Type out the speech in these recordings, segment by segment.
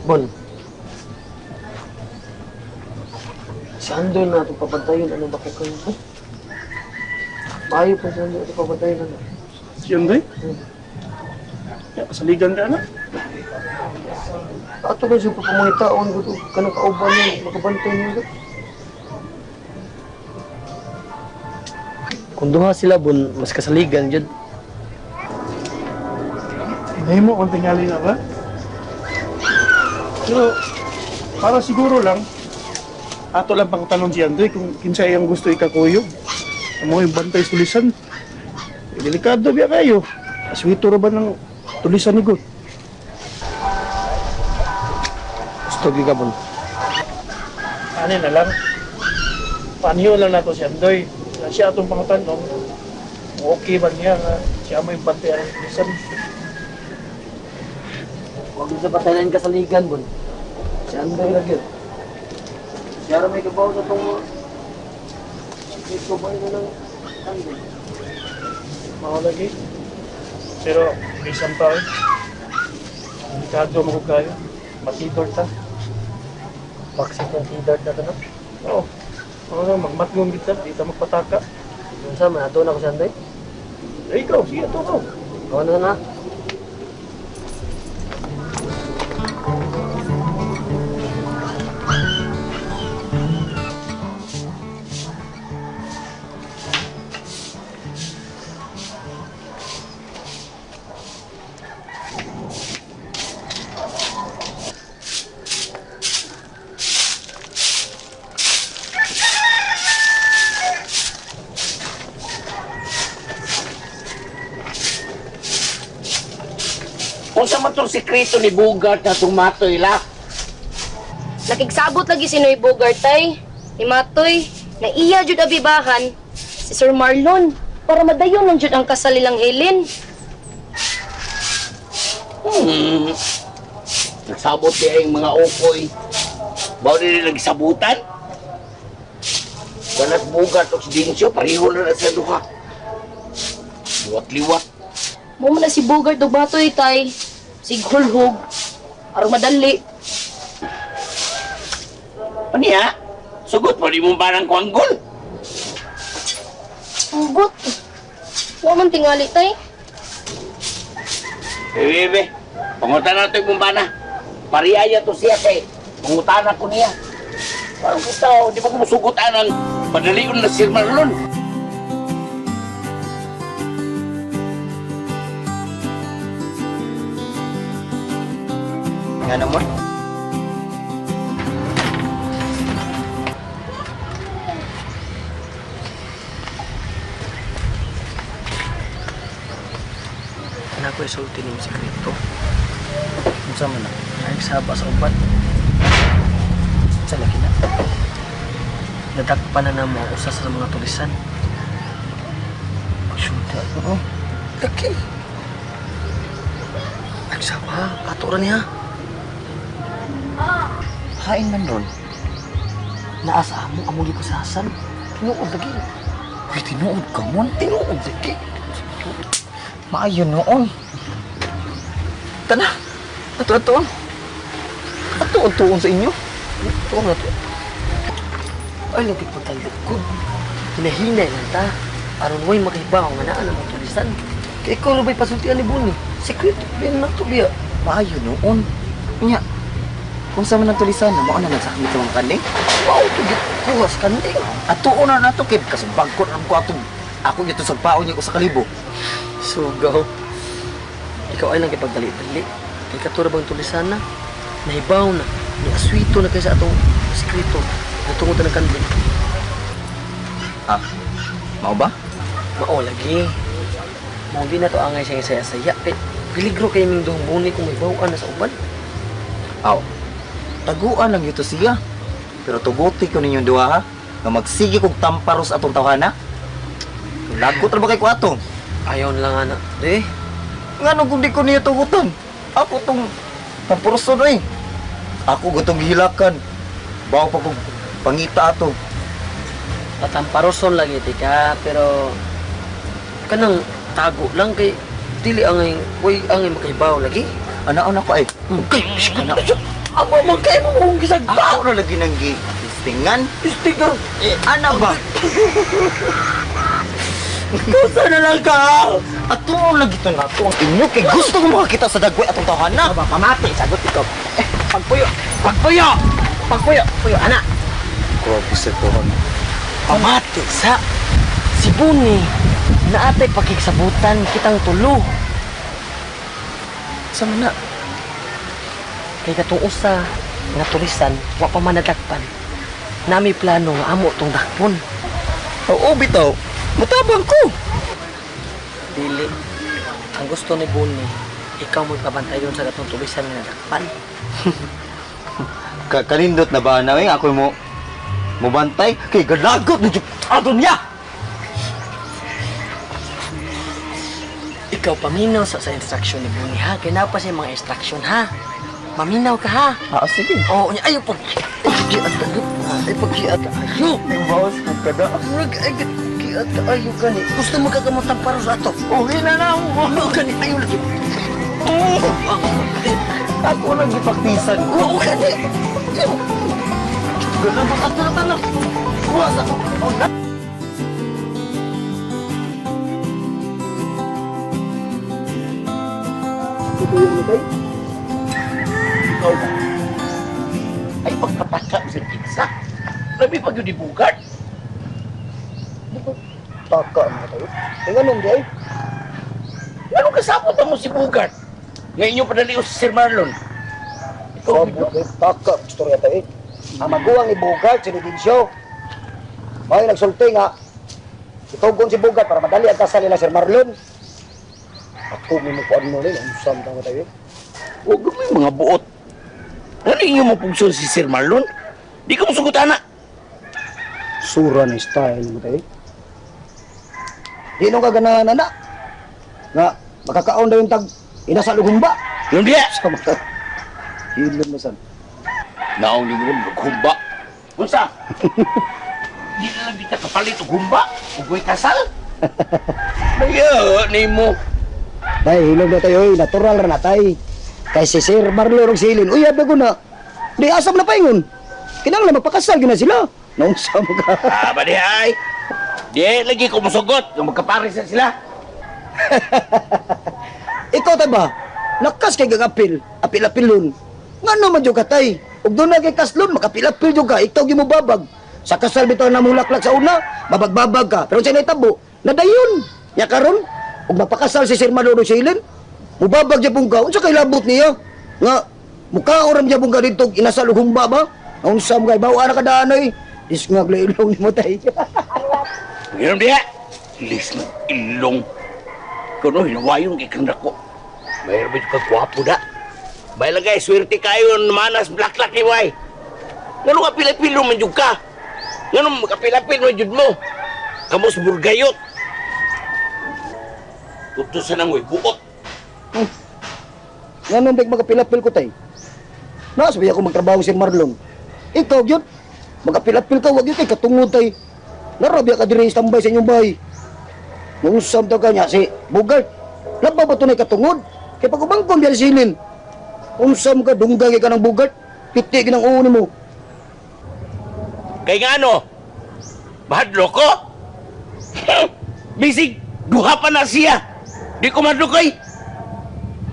Bon. Si Andoy na itong pabantayon, ano ba ko kayo? Maayo pa si Andoy itong pabantayon, ano? Si Andoy? Hmm. Ya, kasaligan ka na. Ato ba siya papamangitaon ko kanang kauban niya, makabantay niya. Kung duha sila bon, mas kasaligan jud. Nahimo kung tingali na ba? Pero, para siguro lang, ato lang pangtanong si Andoy kung kinsa iyang gusto ikakuyog. Ang mga yung bantay tulisan. Eh, delikado biya kayo. Aswito ra ba ng tulisan ni God? Gusto gyud ka bon. Ano na lang? Paniyo lang nato si Andoy. Na siya atong pangatanong, kung okay ba niya nga siya mo yung bantay ang tulisan. Huwag mo sa patayan kasaligan bon. Si Andoy ra gyud. Siya ra may kabaw sa tong sikreto ba ito ng Andoy? Mao lagi. Pero, bisan pa eh. Delikado mo kayo. Matidor ta. Baksit ng tidart na to, no? Oo. Oo, magmatngong kita. Di ta magpataka. Unsa man ato na ko si Andoy? Eh, ikaw, sige, ito ko. Ako na na. Unsa man tong sikreto ni Bugart na tumatoy la? Nakigsabot lagi si Noy Bogart tay. Ni Matoy, na iya jud abibahan si Sir Marlon para madayon lang jud ang kasal nilang Helen. Nagsabot di ang mga ukoy. Bao nila nagsabutan? Ganas Bugart o si Dincio, pareho na na sa duha. Liwat-liwat. Mo man na si Bogart og Matoy tay. Sighulhog. Aron madali. Ano? Sugot mo di mo barang kwanggol. Hugot. Wa man tingali tay. Bebe, bebe. Pangutan na ito yung bana. Pariyaya to siya kay. Pangutana ko niya. Parang gusto, di ba kumusugot ang padalion na Sir Marlon? Nga naman. Ana ko isulti nimo sikreto. Unsa man na? Nagsaba sa uban. Sa laki na. Nadakpan na namo ang usa sa mga tulisan. Shoot. Oo. Laki. Nagsaba, ato ra niya. Hain man ron. Naa sa amo, amo gi kusasan. Tinuod lagi. Uy, tinuod ka mon. Tinuod lagi. Maayo noon. Tana. Ato ato. Ato atuon sa inyo. Tuon na to. Ay, lagi pagkalukod. Hinahinay lang ta. Aron way makahibaw nga naa ng mga tulisan. Kay ikaw na ba'y pasultian ni Bunny? Sekreto, bin na to biya. Maayo noon. Nya. Kung sa man ang tulisan, mao na nagsakmit sa mga kanding. Wow, tugit kuha sa kanding. Atuon na nato kay kasubagkot ang ko atong ako gyud sa paon niya ko sa kalibo. Sugaw. Ikaw ay lang kay pagdali-dali. Kay katura bang tulisan na? Nahibaw na. Ni aswito na kay sa atong sekreto. Natungod na ng kanding. Ah. Mao ba? Mao lagi. Mao di na to angay siya saya-saya. Kay piligro kay ming duhong buni kung may bawaan na sa uban. Aw. Taguan lang yun to siya. Pero tuguti ko ninyong duha ha. Nga magsige kog tamparos atong tawhana. Lagot ra ba kay ko atong? Ayaw na lang anak. De, Ngano kung di ko niyo tugutan? Ako tong tamparoson eh. Ako gutong gihilakan. Bawo pa kog pangita ato. patamparoson lagi tika pero kanang tago lang kay Dili angay, way angay makahibaw lagi. Ana-ana ko ay. Kay, amo man kay mo kung gisagpa. Ako ra lagi nang gi istingan. Istiga. Eh, ana ba? Kusa na lang ka. Ato lagi to nato ang inyo kay gusto ko makakita sa dagway atong tawhana. Aba, pamati, sagot ikaw. Eh, pagpuyo. Pagpuyo. Pagpuyo. Puyo, ana. Grabe sa tuhan. Pamati sa si Buni naatay pakigsabutan kitang tulo. Sa man na? Kay katong usa nga tulisan wa pa man nadakpan. Nami plano nga amo tong dakpon. Oo, bitaw. Mutabang ko. Dili. Ang gusto ni Buni, ikaw mo pabantayon sa katong tulisan nga nadakpan. Kalindot na ba na eh? Ako mo mubantay kay galagot na jud ato niya. Ikaw paminaw sa instruction ni Buni ha. Kay naa pa siya mga instruction ha. Maminaw ka ha. Ah, sige. Oo, niya ayo pag pagkiat ay pagkiat ayo. Bawas ko kada. Murag ay pagkiat ayo gani. Gusto mo kagamot ang paros ato. Okay na na. Ano gani ayo lagi. Ako lang gipaktisan ko. Oo gani. Galagot ato na tanak. Kuha sa Tutuyo mo tay. Ikaw ba? Ay pagpataka sa kinsa. Labi pag yun ibugad. Taka mo tayo. Eh nganong di ay? Anong kasabot mo si Bugart? Ngayon yung padali si Sir Marlon. Ikaw, Sabot eh, taka, istorya tayo eh. Ang maguwang ni Bogart, si Ludencio. May nagsulti nga, itugon si Bogart para madali ang kasal nila Sir Marlon. Ako may mukuan mo rin. Ang sam tayo tayo. Huwag mo yung mga buot. Ano inyo mo pugson si Sir Marlon? Di ka musugot, ana. Sura na style mo tayo. Di nung kaganahan na. Nga, makakaon daw yung tag inasal og humba. Yun diya. Sa mga hilom na san. Naong ni mo maghumba. Unsa? Di na lang kita kapalit og humba. Ug way kasal. Ayo, nimo. Day, hilom na tayo, oy. Natural ra na tay. Kay si Sir Marlon og silin, uy, abi ko na. Di asam na paingon. Kinahanglan magpakasal gina sila. Naunsa mo ka. Ah, ba di ay. Di lagi ko musugot. Yung magkapares na sila. Ikaw tay ba? Lakas kay gagapil, apil-apilon. Ngano man jud ka tay? Ug doon na kay kaslon, makapil-apil jud ka, ikaw gyud mo babag. Sa kasal bitaw na mulaklak sa una, mabagbabag ka. Pero sa nahitabo, nadayon. Ya karon, ug mapakasal si Sir Manolo Silin, mubabag gyapon ka. Unsa kay labot niya? Nga mukaon ra gyapon ka didto og inasal og humba ba? Unsa mo kay bawa na ka daan oy. Disngag la ilong nimo tay. Ganun diya. Lis ng ilong. Kuno hinawayon kay kang dako. Mayroon ba yung kagwapo da? Bay lagay, swerte kayo manas blaklak ni Way. Ngano ka pila-pilo man jud ka? Ngano makapila-pilo man jud mo? Kamos burgayot. Tutusan ang way buot. Nganong big magapil-apil ko tay? Nasabi ako magtrabaho si Marlon. Ikaw gyud, magapil-apil ka wag gyud kay katungod tay. Narabya ka diri tambay sa inyong bahay. Nungsam to kanya si Bugart. Laba ba tunay katungod? Kay pagubangkon biya silin. Unsam ka dungga kay ka ng Bugart. Piti ginang uo nimo. Kay ngano? Mahadlo ko? Bisig, duha pa na siya. Di ko madlukay.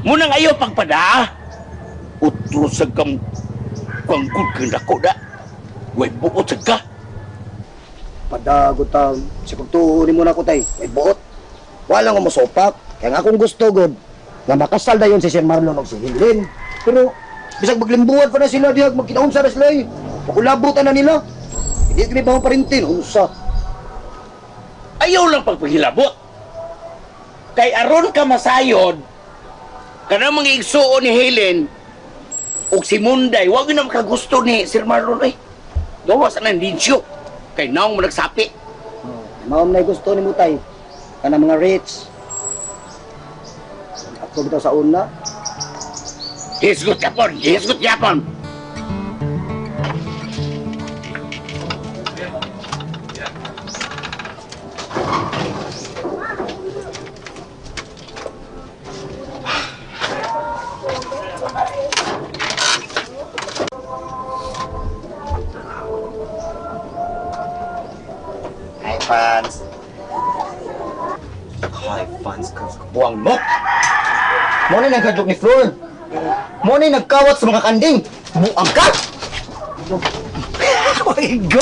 Munang ayaw pagpadaa. Utro sa kam kwanggod kang dako da. Way buot sa ka. Padagot ta sa pagtuo nimo na ko tay. May buot. Wala nga mosopak. Kaya nga akong gusto god nga makasal dayon si Sir Marlon og si Helen. Pero bisag maglimbuan pa na sila diha magkinaunsa na sila eh. Makulabutan na nila. Hindi kini ba parintin unsa? Ayaw lang pagpahilabot. Kay aron ka masayod, kanang mga igsuon ni Helen ug si Munday, wag yun na makagusto ni Sir Marlon ay. Gawa sa nang dinsyo. Kay naong mo nagsapi. Mao man gusto nimo tay. Kana mga rich. Ako bitaw sa una. Hisgot yapon, hisgot yapon. fans. Hi fans ka buang mo. Mo na nagkadlok ni Flor. Mo na nagkawat sa mga kanding. Buang ka. Ay, go.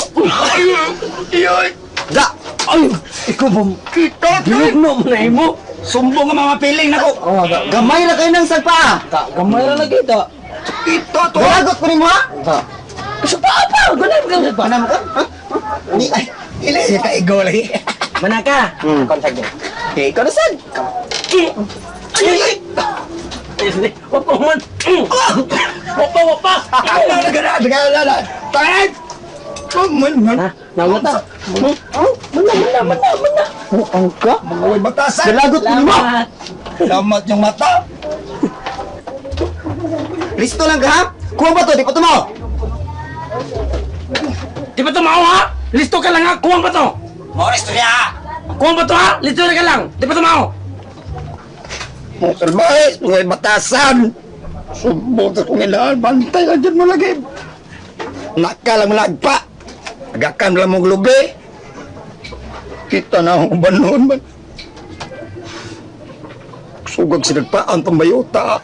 Da. Ay, ikaw ba? Kita. Dilugno mo na imo. Sumbong ang mga piling nako. Oh, Gamay ra kayo ng sagpa. Gamay ra lagi ta. Ito to. Galagot ko nimo ha? Sa paa pa, ganun ka sa paa. Ano mo ka? Ha? Ni ay, ili siya ka igo lagi. Manaka. Contact din. Okay, ikaw na sad. Ay, ay. Ay, wapa man. Wapa, wapa. Ay, na na na na na. Tanan. Man man. Ha, nawata. Mana, mana, mana, mana. Buang ka? Mga way batasan. Galagot ko nimo. Salamat. Salamat yung mata. Listo lang ka ha? Kuha ba to? Di pa tumaw. Di ba tumaw ha? Listo ka lang ha? Kuwang ba to? Mo listo niya. Kuwang ba to ha? Listo na ka lang. Di ba tumaw? Mga salbahe, mga batasan. Sumbong sa kong ilaan, bantay lang dyan mo lagi. Naka lang lagpa. Agakan lang mong lubi. Kita na akong uban noon man. Sugag sinagpaan pang bayota.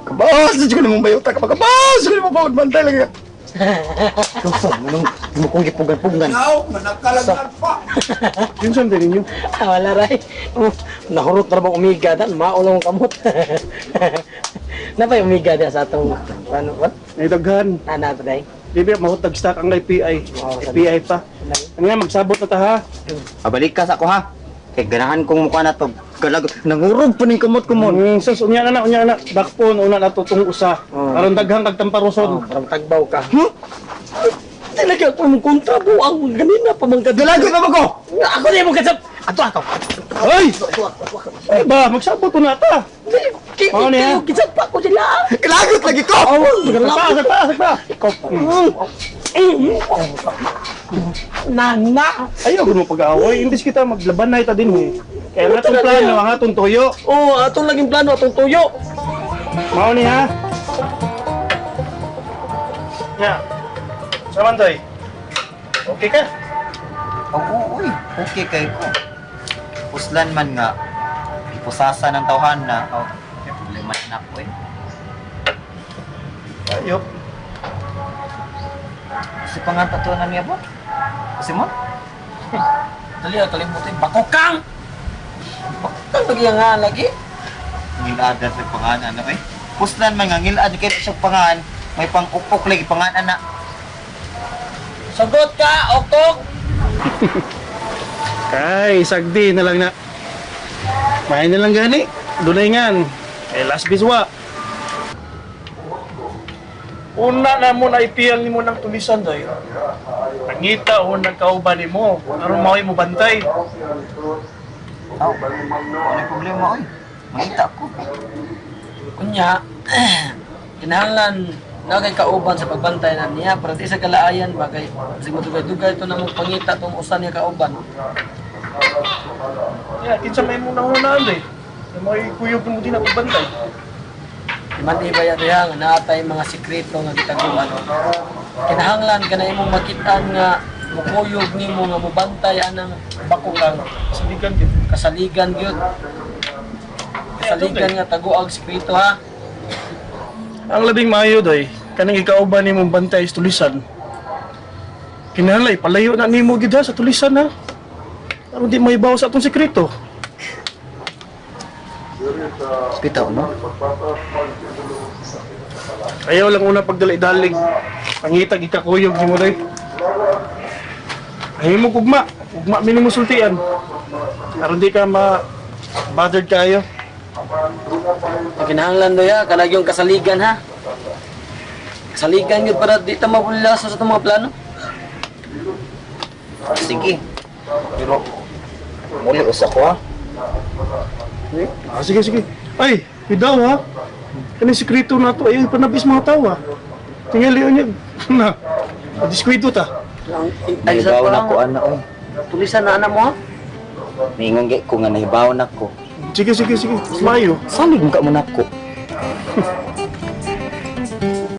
Kabas na dyan ko namang bayota. Kabas ko namang bawat bantay lagi. Ikaw sad, manong mo kong gipugan-pugan. Yun saan din ninyo? Ah, wala ray. Oh, nahurot na bang umiga dan? Maulaw ang kamot. Napay umiga diya sa atong ano what? Naidaghan. Ana pa day. Di ba mahutag stock ang IPI? Oo, IPI pa. Ano nga, magsabot na ta ha. Abalik ka sa ako ha. Kay ganahan kong mukha na to. Galagot. Nangurog pa ning kamot ko mon. Sus, unya na na, unya na. Dakpon, una na to tong usa. Oo. Aron daghang kag tamparoson. Oh, parang tagbaw ka. Huh? Talaga ako mong kontra buang ganina pa man ka. Galagot na ba ko? Ako na mo kasap. Ato ako. Ay! Ay ba, magsabot na ta. Kiki Oo, niya. kayo kisap pa ko sila. Galagot lagi ko. Oh, Sagpa, sagpa, sagpa. Ikaw pa. Nana. Ayaw ko mo pag-aaway. Imbis kita maglaban na ita din eh. Kaya nga itong plano, ang atong tuyo. Oh, atong laging plano atong tuyo. Mao ni ha. Nya. Saman toy. Okay ka? Oo, uy. Okay kay ko. Puslan man nga. Ipusasa ng tawhan na. Oh, may problema na ako eh. Ayop. Kasi panganta to na niya po. Kasi mo? Dali ah, kalimutin. Bakokang! Bakokang lagi ang nga lagi. Ngilad na sa pangalan na eh. Puslan man nga ngilad kay siya pangan. May pang-upok lagi pangalan na. Sagot ka, okok! Kay, sagdi na lang na. Main na lang gani. Dunay ngan. Eh, last biswa. Una na mo na ipiyal nimo ng tulisan doy. Pangita o nagkauban nimo. Aron mao'y mo bantay. Oh, wala problema oy. Mangita ko. Kunya, kinahanglan na kay kauban sa pagbantay na niya para di sa kalaayan ba kay sig madugay-dugay to na mong pangita tong usa niya kauban. Ya, kinsa may mo nahunaan doy. May mga kuyog mo din na pagbantay. Di man di ba ya diha nga naa tay mga sikreto nga gitaguan. Kinahanglan ka na imong makitaan nga mukuyog nimo nga mobantay anang bakokang Saligan gid. kasaligan gyud. Kasaligan nga taguag sikreto ha. Ang labing maayo doy, kanang ikauban nimo bantay sa tulisan. Kinahanglan palayo na nimo gid ha sa tulisan ha. Aron di maibaw sa atong sekreto. Bitaw no. Ayaw lang una pagdali-dalig. Pangitag ikakuyog nimo doy. Ayaw mo gugma. Gugma minimo sultian. Aron di ka ma bothered kayo. Kinahanglan do ya kanang yung kasaligan ha. Kasaligan gyud para di ta mabulasa sa atong mga plano. Sige. Pero muli usa ko ha. Ah, sige, sige. Ay, bidaw ha. Kani sekreto na to. Ayaw ipanabis mga tao ha. Tingali niya. Na. Diskuido ta. Ay, sa Nahibaw na ko ana oy. Tulisan na anak mo ha. Niingon gay ko nga nahibaw na ko. Sige, sige, sige. Mas maayo. Salig mo ka mo nako.